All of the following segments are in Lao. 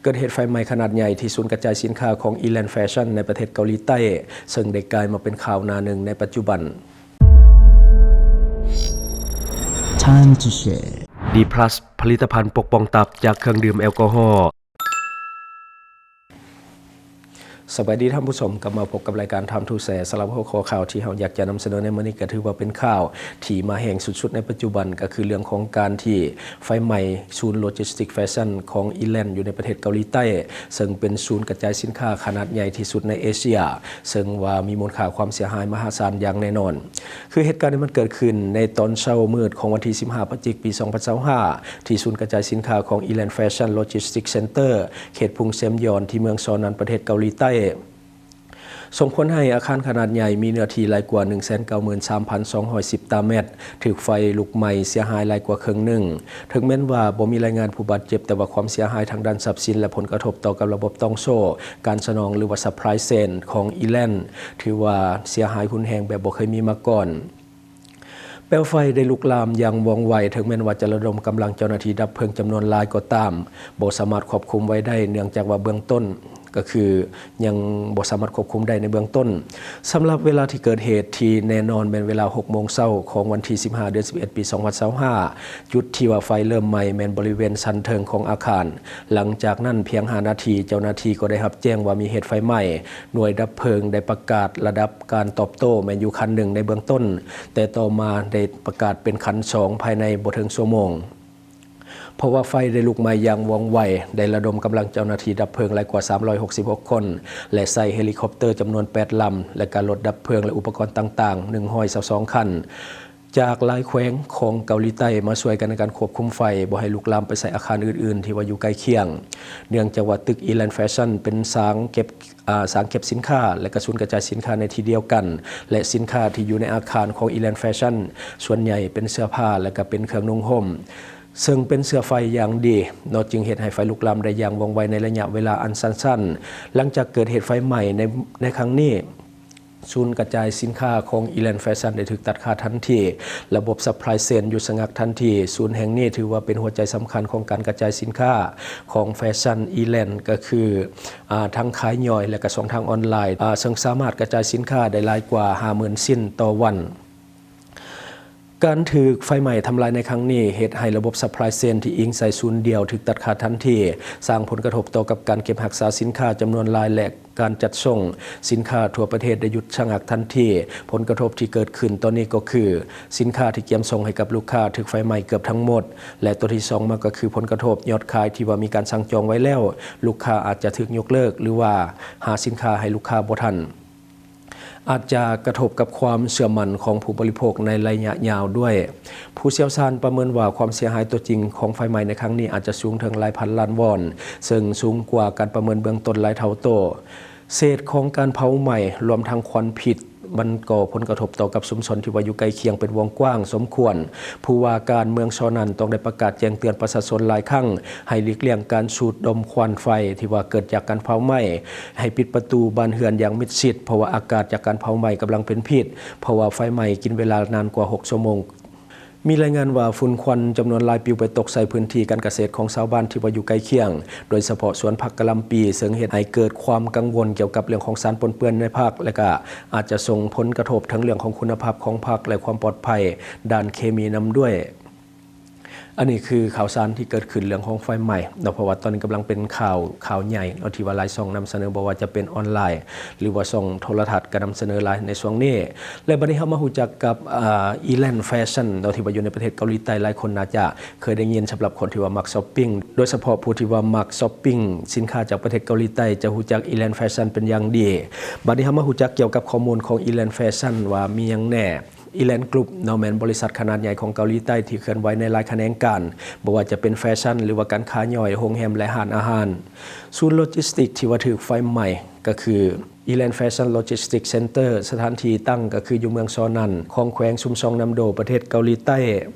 ເກີດເຫດໄຟໄໝ້ຂະໜາດໃຫຍ່ທີ່ສູນກະຈາຍສິນຄ້າຂອງ Elan Fashion ໃນປະເທດເກົາຫຼີໃຕ້, ເຊິ່ງໄດ້ກາຍມາເປັນຂ່າວໜ້າໜຶ່ງໃນປັດຈຸບັນ. Time to share. ດີພລັສ ຜະລິດຕະພັນປົກປ້ອງຕັບຈາກເຄື່ອງດື່ມແອລກໍຮໍ. ສະບາຍດີທ່ານຜູ້ຊົມ, ກັບມາພົບກັບລາຍການ Time to Share. ສຳລັບຫົວຂໍ້ຂ່າວທີ່ເຮົາຢາກຈະນຳສະເໜີໃນມື້ນີ້ ກໍຖືວ່າເປັນຂ່າວທີ່ມາແຮງສຸດໆໃນປັດຈຸບັນ, ກໍຄືເລື່ອງຂອງການທີ່ໄຟໄໝ້ສູນໂລຈິສຕິກແຟຊັ່ນຂອງ Elan ຢູ່ໃນປະເທດເກົາຫຼີໃຕ້, ເຊິ່ງເປັນສູນກະຈາຍສິນຄ້າຂະໜາດໃຫຍ່ທີ່ສຸດໃນເອເຊຍ, ເຊິ່ງວ່າມີມູນຄ່າຄວາມເສຍຫາຍມະຫາສານຢ່າງແນ່ນອນ. ຄືເຫດການນີ້ມັນເກີດຂຶ້ນໃນຕອນເຊົ້າມືດຂອງວັນທີສິບຫ້າ ພະຈິກ ປີສອງພັນຊາວຫ້າ ທີ່ສູນກະຈາຍສິນຄ້າຂອງ Elan Fashion Logistics Center ເຂດກຸງເຊມຢອນ ທີ່ເມືອງຊອນນັນ ປະເທດເກົາຫຼີໃຕ້, ສົ່ງຜົນໃຫ້ອາຄານຂະໜາດໃຫຍ່ມີເນື້ອທີ່ຫຼາຍກວ່າ ໜຶ່ງແສນເກົ້າໝື່ນສາມພັນສອງຮ້ອຍສິບຕາແມັດ ຖືກໄຟລຸກໄໝ້ເສຍຫາຍຫຼາຍກວ່າເຄິ່ງໜຶ່ງ. ເຖິງແມ່ນວ່າບໍ່ມີລາຍງານຜູ້ບາດເຈັບ, ແຕ່ວ່າຄວາມເສຍຫາຍທາງດ້ານຊັບສິນ ແລະ ຜົນກະທົບຕໍ່ກັບລະບົບຕ່ອງໂສ້ການສະໜອງ ຫຼືວ່າ supply chain ຂອງ Elan ຖືວ່າເສຍຫາຍຮຸນແຮງແບບບໍ່ເຄີຍມີມາກ່ອນ. ເປວໄຟໄດ້ລຸກລາມຢ່າງວ່ອງໄວ, ເຖິງແມ່ນວ່າຈະລະດົມກຳລັງເຈົ້າໜ້າທີ່ດັບເພີງຈຳນວນຫຼາຍກໍຕາມ, ບໍ່ສາມາດຄວບຄຸມໄວ້ໄດ້, ເນື່ອງຈາກວ່າເບື້ອງຕົ້ນ ກໍຄືຍັງບໍ່ສາມາດຄວບຄຸມໄດ້ໃນເບື້ອງຕົ້ນ. ສຳລັບເວລາທີ່ເກີດເຫດທີ່ແນ່ນອນແມ່ນເວລາຫົກໂມງເຊົ້າຂອງວັນທີສິບຫ້າ ເດືອນສິບເອັດ ປີສອງພັນຊາວຫ້າ, ຈຸດທີ່ວ່າໄຟເລີ່ມໄໝ້ແມ່ນບໍລິເວນຊັ້ນເທິງຂອງອາຄານ. ຫຼັງຈາກນັ້ນພຽງຫ້ານາທີ, ເຈົ້າໜ້າທີ່ກໍໄດ້ຮັບແຈ້ງວ່າມີເຫດໄຟໄໝ້. ໜ່ວຍດັບເພີງໄດ້ປະກາດລະດັບການຕອບໂຕ້ແມ່ນຢູ່ຂັ້ນໜຶ່ງໃນເບື້ອງຕົ້ນ, ແຕ່ຕໍ່ມາໄດ້ປະກາດເປັນຂັ້ນສອງພາຍໃນບໍ່ເຖິງຊົ່ວໂມງ. ເພາະວ່າໄຟໄດ້ລຸກໄໝ້ຢ່າງວ່ອງໄວ, ໄດ້ລະດົມກຳລັງເຈົ້າໜ້າທີ່ດັບເພີງຫຼາຍກວ່າສາມຮ້ອຍຫົກສິບຫົກຄົນ ແລະ ໃຊ້ເຮລິຄອບເຕີຈຳນວນແປດລຳ ແລະ ກະລົດດັບເພີງ ແລະ ອຸປະກອນຕ່າງໆ ໜຶ່ງຮ້ອຍຊາວສອງຄັນ ຈາກຫຼາຍແຂວງຂອງເກົາຫຼີໃຕ້ ມາຊ່ວຍກັນໃນການຄວບຄຸມໄຟບໍ່ໃຫ້ລຸກລາມໄປໃສ່ອາຄານອື່ນໆທີ່ວ່າຢູ່ໃກ້ຄຽງ. ເນື່ອງຈາກວ່າຕຶກ Elan Fashion ເປັນສາງເກັບ ອາ ສາງເກັບສິນຄ້າ ແລະ ກະສູນກະຈາຍສິນຄ້າໃນທີ່ດຽວກັນ ແລະ ສິນຄ້າທີ່ຢູ່ໃນອາຄານຂອງ Elan Fashion ສ່ວນໃຫຍ່ເປັນເສື້ອຜ້າ ແລະ ກະເປັນເຄື່ອງນຸ່ງຫົ່ມ ເຊິ່ງເປັນເຊື້ອໄຟຢ່າງດີເນາະ, ຈຶ່ງເຮັດໃຫ້ໄຟລຸກລາມໄດ້ຢ່າງວ່ອງໄວໃນໄລຍະເວລາອັນສັ້ນໆ. ຫຼັງຈາກເກີດເຫດໄຟໄໝ້ໃນ ໃນຄັ້ງນີ້, ສູນກະຈາຍສິນຄ້າຂອງ Elan Fashion ໄດ້ຖືກຕັດຂາດທັນທີ, ລະບົບ supply chain ຢຸດຊະງັກທັນທີ. ສູນແຫ່ງນີ້ຖືວ່າເປັນຫົວໃຈສຳຄັນຂອງການກະຈາຍສິນຄ້າຂອງ Fashion Elan ກໍຄື ອາ ທັງຂາຍຍ່ອຍ ແລະ ກະຊ່ອງທາງອອນລາຍ, ອາ ເຊິ່ງສາມາດກະຈາຍສິນຄ້າໄດ້ຫຼາຍກວ່າຫ້າໝື່ນຊິ້ນຕໍ່ວັນ. ການຖືກໄຟໄໝ້ທຳລາຍໃນຄັ້ງນີ້ ເຮັດໃຫ້ລະບົບ supply chain ທີ່ອີງໃສ່ສູນດຽວຖືກຕັດຂາດທັນທີ, ສ້າງຜົນກະທົບຕໍ່ກັບການເກັບຮັກສາສິນຄ້າຈຳນວນຫຼາຍ ແລະ ການຈັດສົ່ງສິນຄ້າທົ່ວປະເທດໄດ້ຢຸດຊະງັກທັນທີ. ຜົນກະທົບທີ່ເກີດຂຶ້ນຕອນນີ້ກໍຄື ສິນຄ້າທີ່ກຽມສົ່ງໃຫ້ກັບລູກຄ້າຖືກໄຟໄໝ້ເກືອບທັງໝົດ ແລະ ຕົວທີ່ສອງມາກໍຄືຜົນກະທົບຍອດຂາຍທີ່ວ່າມີການສັ່ງຈອງໄວ້ແລ້ວ, ລູກຄ້າອາດຈະຖືກຍົກເລີກ ຫຼືວ່າຫາສິນຄ້າໃຫ້ລູກຄ້າບໍ່ທັນ. ອາດຈະກະທົບກັບຄວາມເຊື່ອໝັ້ນຂອງຜູ້ບໍລິໂພກໃນໄລຍະຍາວດ້ວຍ. ຜູ້ຊ່ຽວຊານປະເມີນວ່າຄວາມເສຍຫາຍຕົວຈິງຂອງໄຟໄໝ້ໃນຄັ້ງນີ້ອາດຈະສູງເຖິງຫຼາຍພັນລ້ານວອນ, ເຊິ່ງສູງກວ່າການປະເມີນເບື້ອງຕົ້ນຫຼາຍເທົ່າໂຕ. ເສດຂອງການເຜົາໄໝ້ ລວມທັງຄວັນພິດ ມັນກໍ່ຜົນກະທົບຕໍ່ກັບຊຸມຊົນທີ່ວ່າຢູ່ໃກ້ຄຽງເປັນວົງກວ້າງສົມຄວນ. ຜູ້ວ່າການເມືອງຊອນນັ້ນຕ້ອງໄດ້ປະກາດແຈ້ງເຕືອນປະຊາຊົນຫຼາຍຄັ້ງ ໃຫ້ຫຼີກລ່ຽງການສູດດົມຄວັນໄຟທີ່ວ່າເກີດຈາກການເຜົາໄໝ້, ໃຫ້ປິດປະຕູບານເຮືອນຢ່າງມິດຊິດ ເພາະວ່າອາກາດຈາກການເຜົາໄໝ້ກຳລັງເປັນພິດ, ເພາະວ່າໄຟໄໝ້ກິນເວລານານກວ່າຫົກຊົ່ວໂມງ. ມີລາຍງານວ່າຝຸ່ນຄວັນຈຳນວນຫຼາຍປິວໄປຕົກໃສ່ພື້ນທີ່ການກະເສດຂອງຊາວບ້ານທີ່ວ່າຢູ່ໃກ້ຄຽງ, ໂດຍສະເພາະສວນຜັກກະຫຼ່ຳປີ, ເຊິ່ງເຮັດໃຫ້ເກີດຄວາມກັງວົນກ່ຽວກັບເລື່ອງຂອງສານປົນເປື້ອນໃນຜັກ ແລະ ກະອາດຈະສົ່ງຜົນກະທົບເຖິງເລື່ອງຂອງຄຸນນະພາບຂອງຜັກ ແລະ ຄວາມປອດໄພດ້ານເຄມີນຳດ້ວຍ. ອັນນີ້ຄືຂ່າວສານທີ່ເກີດຂຶ້ນເລື່ອງຂອງໄຟໄໝ້ເນາະ, ເພາະວ່າຕອນນີ້ກຳລັງເປັນຂ່າວ, ຂ່າວໃຫຍ່ເນາະ ທີ່ວ່າຫຼາຍຊ່ອງນຳສະເໜີ, ບໍ່ວ່າຈະເປັນອອນລາຍ ຫຼືວ່າຊ່ອງໂທລະທັດກໍນຳສະເໜີຫຼາຍໃນຊ່ວງນີ້. ແລະ ບັດນີ້ເຮົາມາຮູ້ຈັກກັບ ອາ Elan Fashion ເນາະ ທີ່ວ່າຢູ່ໃນປະເທດເກົາຫຼີໃຕ້, ຫຼາຍຄົນໜ້າຈະເຄີຍໄດ້ຍິນສຳລັບຄົນທີ່ວ່າມັກຊັອບປິງ, ໂດຍສະເພາະຜູ້ທີ່ວ່າມັກຊັອບປິງສິນຄ້າຈາກປະເທດເກົາຫຼີໃຕ້ຈະຮູ້ຈັກ Elan Fashion ເປັນຢ່າງດີ. ບັດນີ້ເຮົາມາຮູ້ຈັກກ່ຽວກັບຂໍ້ມູນຂອງ Elan Fashion ວ່າມີຫຍັງແດ່. Elan Group ເນາະ ແມ່ນບໍລິສັດຂະໜາດໃຫຍ່ຂອງເກົາຫຼີໃຕ້ທີ່ເຄື່ອນໄຫວໃນຫຼາຍຂະແໜງການ, ບໍ່ວ່າຈະເປັນແຟຊັ່ນ ຫຼືວ່າການຄ້າຍ່ອຍ, ໂຮງແຮມ ແລະ ຮ້ານອາຫານ. ສູນໂລຈິສຕິກທີ່ວ່າຖືກໄຟໄໝ້ກໍຄື Elan Fashion Logistics Center, ສະຖານທີ່ຕັ້ງກໍຄືຢູ່ເມືອງຊອນັນ ຂອງແຂວງຊຸມຊອງນຳໂດ ປະເທດເກົາຫຼີໃຕ້.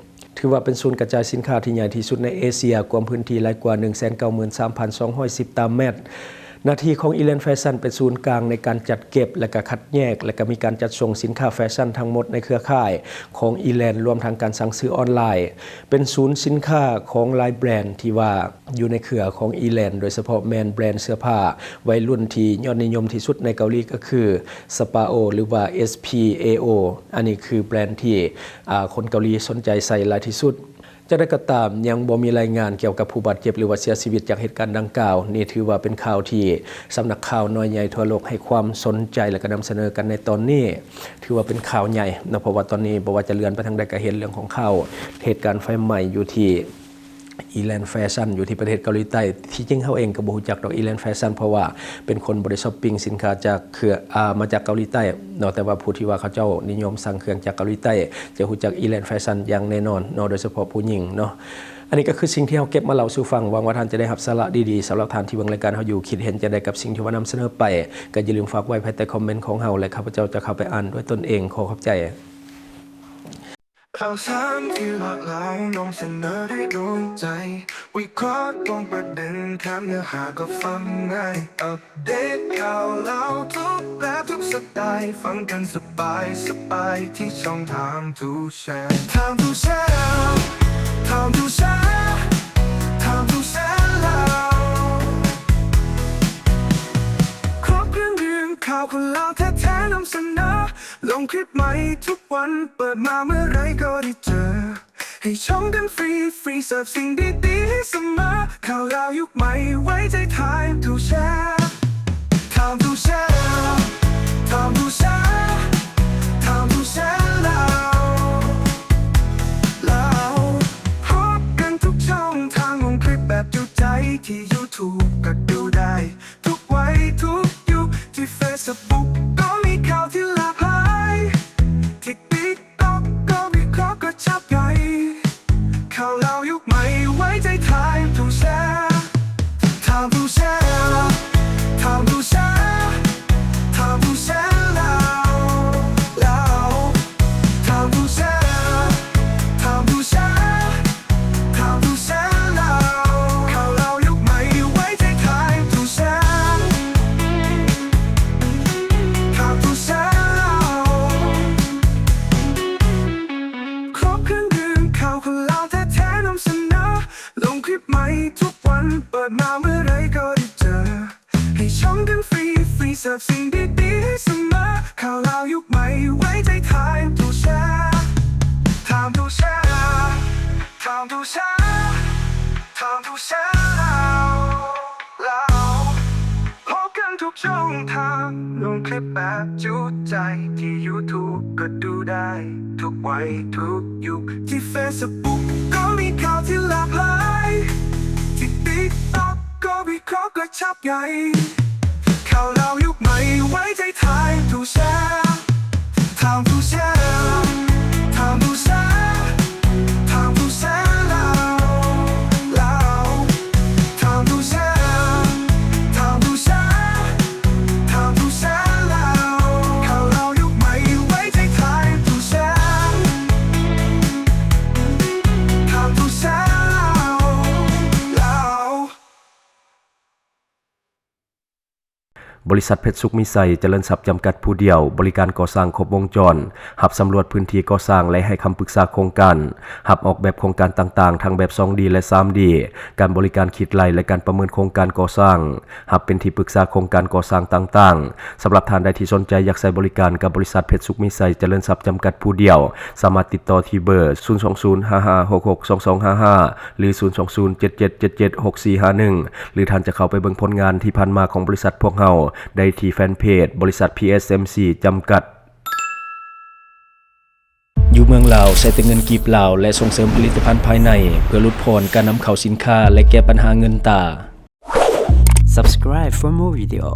ຖືວ່າເປັນສູນກະຈາຍສິນຄ້າທີ່ໃຫຍ່ທີ່ສຸດໃນເອເຊຍ, ກວມພື້ນທີ່ຫຼາຍກວ່າ ໜຶ່ງແສນເກົ້າໝື່ນສາມພັນສອງຮ້ອຍສິບຕາແມັດ, ໜ້າທີ່ຂອງ Eland Fashion ເປັນສູນກາງໃນການຈັດເກັບ ແລະ ກະຄັດແຍກ ແລະ ກະມີການຈັດສົ່ງສິນຄ້າແຟຊັ່ນທັງໝົດໃນເຄືອຂ່າຍຂອງ Eland ລວມທັງການສັ່ງຊື້ອອນລາຍ. ເປັນສູນສິນຄ້າຂອງຫຼາຍແບຣນທີ່ວ່າຢູ່ໃນເຄືອຂອງ Eland ໂດຍສະເພາະແມ່ນແບຣນເສື້ອຜ້າໄວລຸ້ນທີ່ຍອດນິຍົມທີ່ສຸດໃນເກົາຫຼີກໍຄື Speedo ຫຼືວ່າ Speedo. ອັນນີ້ຄືແບຣນທີ່ ອາ ຄົນເກົາຫຼີສົນໃຈໃສ່ຫຼາຍທີ່ສຸດ. ຢ່າງໃດກໍຕາມ, ຍັງບໍ່ມີລາຍງານກ່ຽວກັບຜູ້ບາດເຈັບ ຫຼືວ່າເສຍຊີວິດຈາກເຫດການດັ່ງກ່າວ. ນີ້ຖືວ່າເປັນຂ່າວທີ່ສຳນັກຂ່າວນ້ອຍໃຫຍ່ທົ່ວໂລກໃຫ້ຄວາມສົນໃຈ ແລະ ກໍນຳສະເໜີກັນໃນຕອນນີ້. ຖືວ່າເປັນຂ່າວໃຫຍ່ເນາະ, ເພາະວ່າຕອນນີ້ບໍ່ວ່າຈະເລື່ອນໄປທາງໃດກໍເຫັນເລື່ອງຂອງຂ່າວເຫດການໄຟໄໝ້ຢູ່ທີ່ Eland Fashion ຢູ່ທີ່ປະເທດເກົາຫຼີໃຕ້. ທີ່ຈິງເຮົາເອງກໍບໍ່ຮູ້ຈັກດອກ Eland Fashion ເພາະວ່າເປັນຄົນບໍ່ໄດ້ຊັອບປິງສິນຄ້າຈາກເຄືອ ອາ ມາຈາກເກົາຫຼີໃຕ້ເນາະ, ແຕ່ວ່າຜູ້ທີ່ວ່າເຂົາເຈົ້ານິຍົມສັ່ງເຄື່ອງຈາກເກົາຫຼີໃຕ້ ຈະຮູ້ຈັກ Eland Fashion ຢ່າງແນ່ນອນເນາະ, ໂດຍສະເພາະຜູ້ຍິງເນາະ. ອັນນີ້ກໍຄືສິ່ງທີ່ເຮົາເກັບມາເລົ່າສູ່ຟັງ, ຫວັງວ່າທ່ານຈະໄດ້ຮັບສາລະດີໆ. ສຳລັບທ່ານທີ່ເບິ່ງລາຍການເຮົາຢູ່ ຄິດເຫັນຈັ່ງໃດກັບສິ່ງທີ່ວ່ານຳສະເໜີໄປ, ກໍຢ່າລືມຝາກໄວ້ພາຍໃຕ້ຄອມເມັນຂອງເຮົາ ແລະ ຂ້າພະເຈົ້າຈະເຂົ້າໄປອ່ານດ້ວຍຕົນເອງ. ຂໍຂອບໃຈ. ຂ່າວສານທີ່ຫຼາກຫຼາຍນຳສະເໜີດ້ວຍດວງໃຈ, ວິເຄາະຕຣົງປະເດັນ, ຖາມເນື້ອຫາກໍຟັງງ່າຍ, ອັບເດດຂ່າວລາວທຸກແບບທຸກສະໄຕ, ຟັງກັນສະບາຍສະບາຍທີ່ຊ່ອງ Time to Share. Time to Share, Time to Share, Time to Share ລາວ. ຄອບເລື່ອງ ເລື່ອງຂ່າວຄົນລາວແທ້ໆ ນຳສະເໜີ. ລົງຄລິບໃໝ່ທຸກວັນ, ເປີດມາເມື່ອໃດກໍໄດ້ເຈີ. ໃຫ້ຊົມກັນຟຣີ ຟຣີ ເສີບສິ່ງດີໆໃຫ້ສະເໝີ. ຂ່າວລາວຍຸກໃໝ່ ໄວ້ໃຈ Time to Share. Time to Share, Time to Share, Time to Share ລາວ. ລາວ. ພົບກັນທຸກຊ່ອງທາງ, ລົງຄລິບແບບຈຸໃຈ ທີ່ YouTube ກໍດູໄດ້. ທຸກໄວທຸກຍຸກ, ທີ່ Facebook ກໍມີຂ່າວທີ່ຫຼາກຫຼາຍ, ທີ່ TikTok ກໍວິເຄາະກະຊັບໄດ້. ຂ່າວລາວຍຸກໃໝ່ ໄວ້ໃຈ Time to Share. Time to Share, Time to Share, Time to Share ລາວ, ລາວ. Time to Share, Time to Share, Time to Share ລາວ. ຂ່າວລາວຍຸກໃໝ່ ໄວ້ໃຈ Time to Share, Time to Share ລາວ. ຄອບເຄື່ອງ ເລື່ອງຂ່າວຄົນລາວແທ້ໆ ນຳສະເໜີ. ລົງຄລິບໃໝ່ທຸກວັນ, ເປີດມາເມື່ອໃດກໍໄດ້ເຈີ. ໃຫ້ຊົມກັນຟຣີ ຟຣີ ເສີບສິ່ງດີໆໃຫ້ສະເໝີ. ຂ່າວລາວຍຸກໃໝ່ ໄວ້ໃຈ Time to Share, Time to Share, Time to Share, Time to Share ລາວ, ລາວ. ພົບກັນທຸກຊ່ອງທາງ, ລົງຄລິບແບບຈຸໃຈ ທີ່ YouTube ກໍດູໄດ້. ທຸກໄວທຸກຍຸກ, ທີ່ Facebook ກໍມີຂ່າວທີ່ຫຼາກຫຼາຍ, ທີ່ TikTok ກໍວິເຄາະກະຊັບໄດ້. ຂ່າວລາວຍຸກໃໝ່ ໄວ້ໃຈ Time to Share, Time to Share, Time to Share, Time to Share ລາວ, ລາວ. Time to Share, Time to Share, Time to Share ລາວ. ຂ່າວລາວຍຸກໃໝ່ ໄວ້ໃຈ Time to Share, Time to Share ລາວ, ລາວ. ບໍລິສັດເພັດສຸກມີໄຊ ຈະເລີນຊັບ ຈຳກັດຜູ້ດຽວ ບໍລິການກໍ່ສ້າງຄົບວົງຈອນ, ຮັບສຳຫຼວດພື້ນທີ່ກໍ່ສ້າງ ແລະ ໃຫ້ຄຳປຶກສາໂຄງການ, ຮັບອອກແບບໂຄງການຕ່າງໆ ທັງແບບສອງດີ ແລະ ສາມດີ, ການບໍລິການຄິດໄລ່ ແລະ ການປະເມີນໂຄງການກໍ່ສ້າງ, ຮັບເປັນທີ່ປຶກສາໂຄງການກໍ່ສ້າງຕ່າງໆ. ສຳລັບທ່ານໃດທີ່ສົນໃຈຢາກໃຊ້ບໍລິການກັບບໍລິສັດເພັດສຸກມີໄຊ ຈະເລີນຊັບ ຈຳກັດຜູ້ດຽວ, ສາມາດຕິດຕໍ່ທີ່ເບີ ສູນສອງສູນ ຫ້າຫ້າຫົກຫົກ ສອງສອງຫ້າຫ້າ ຫຼື ສູນສອງສູນ ເຈັດເຈັດເຈັດເຈັດ ຫົກສີ່ຫ້າໜຶ່ງ ຫຼື ທ່ານຈະເຂົ້າໄປເບິ່ງຜົນງານທີ່ຜ່ານມາຂອງບໍລິສັດພວກເຮົາໄດ້ທີ່ແຟນເພຈ ບໍລິສັດ ພີເອັສເອັມຊີ ຈຳກັດ. ຢູ່ເມືອງລາວ ໃຊ້ແຕ່ເງິນກີບລາວ ແລະ ສົ່ງເສີມຜະລິດຕະພັນພາຍໃນ ເພື່ອຫຼຸດຜ່ອນການນຳເຂົ້າສິນຄ້າ ແລະ ແກ້ບັນຫາເງິນຕາ. Subscribe for more video.